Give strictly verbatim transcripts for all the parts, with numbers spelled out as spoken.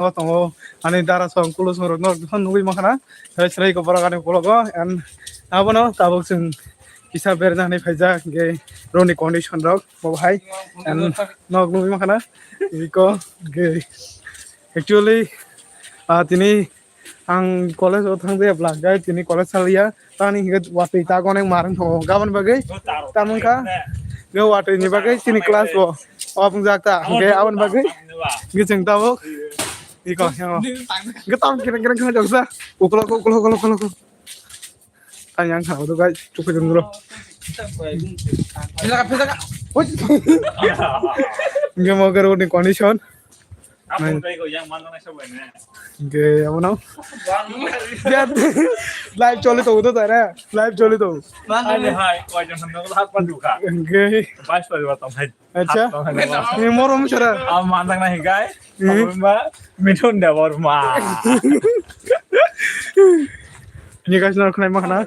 no tongo, ani dara song kulo song rok no nugwi mankha na. Srai srai ko borok ani ukulok o, and abono tabuk chwng kisa berna hinwi phaijak, hwnkhe road ni condition rok bo hai, and nok nugwi mankha na. Iko hwnkhe actually, ah, tini ang college o thang de bla, hwnkhe tini college saliya, tani hwnkhe watwi ta onek marwng thango, gabon bagwi tamung kha, hwnkhe watwi ni bagwi chini class bo off wngjak ta, hwnkhe aboni bagwi hwnkhe chwng tabuk iko yango hwnkhe tamung kereng kereng kha joksa, ukulok ukulok ukulok ukulok. Tang yang kha, guys, chukui dum dulu. Pisa ka, pisa ka. Hwit. Hwnkhe mo garo ni condition. Apa utai ko yang mana na sabai ne? Hwnkhe amo no. Live choli to, udo tare. Live choli to. Hai hai, koi jon samno ko hat pa duka. Hwnkhe. Bais pa duka tong hai. Acha. Ni morom sara. Am mandak nahi gai. Hmm. Ba Mithun Debbarma. Ni guys, nor khnai ma khna.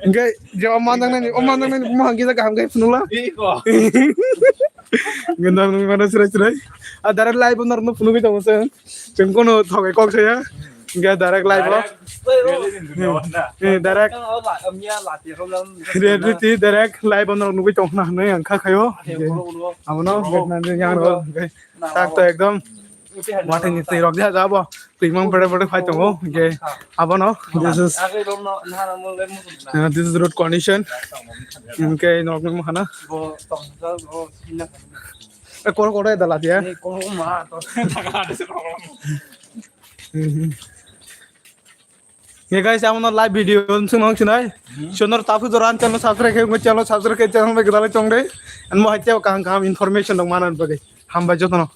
Hwnkhe je o mandak nani, o mandak nani mo hangki jaga hamkai phunula. Gendang nung mana srai srai. A direct live nor no phunugwi tongo se. Chwng kono thogai kok saya. Hwnkhe direct live o. Eh, direct. Reality direct live o nor nugwi tong khna hwnwi ang kha khayo. Abono betna yang ro. Tak to ekdom watwi ni twi rok ja jabo. Twi mang bere bere phai tongo. Hwnkhe abono this is, uh, this is road condition. Hwnkhe nok nung khana. E koro koro da la dia. Hey guys, amo no live video sung nang sinai. Sonor tapu joran channel subscribe khe, channel subscribe khe, channel bai gdalai chong de. And mo hai chao kaham kaham information dong manan bagwi. Hambai jotono.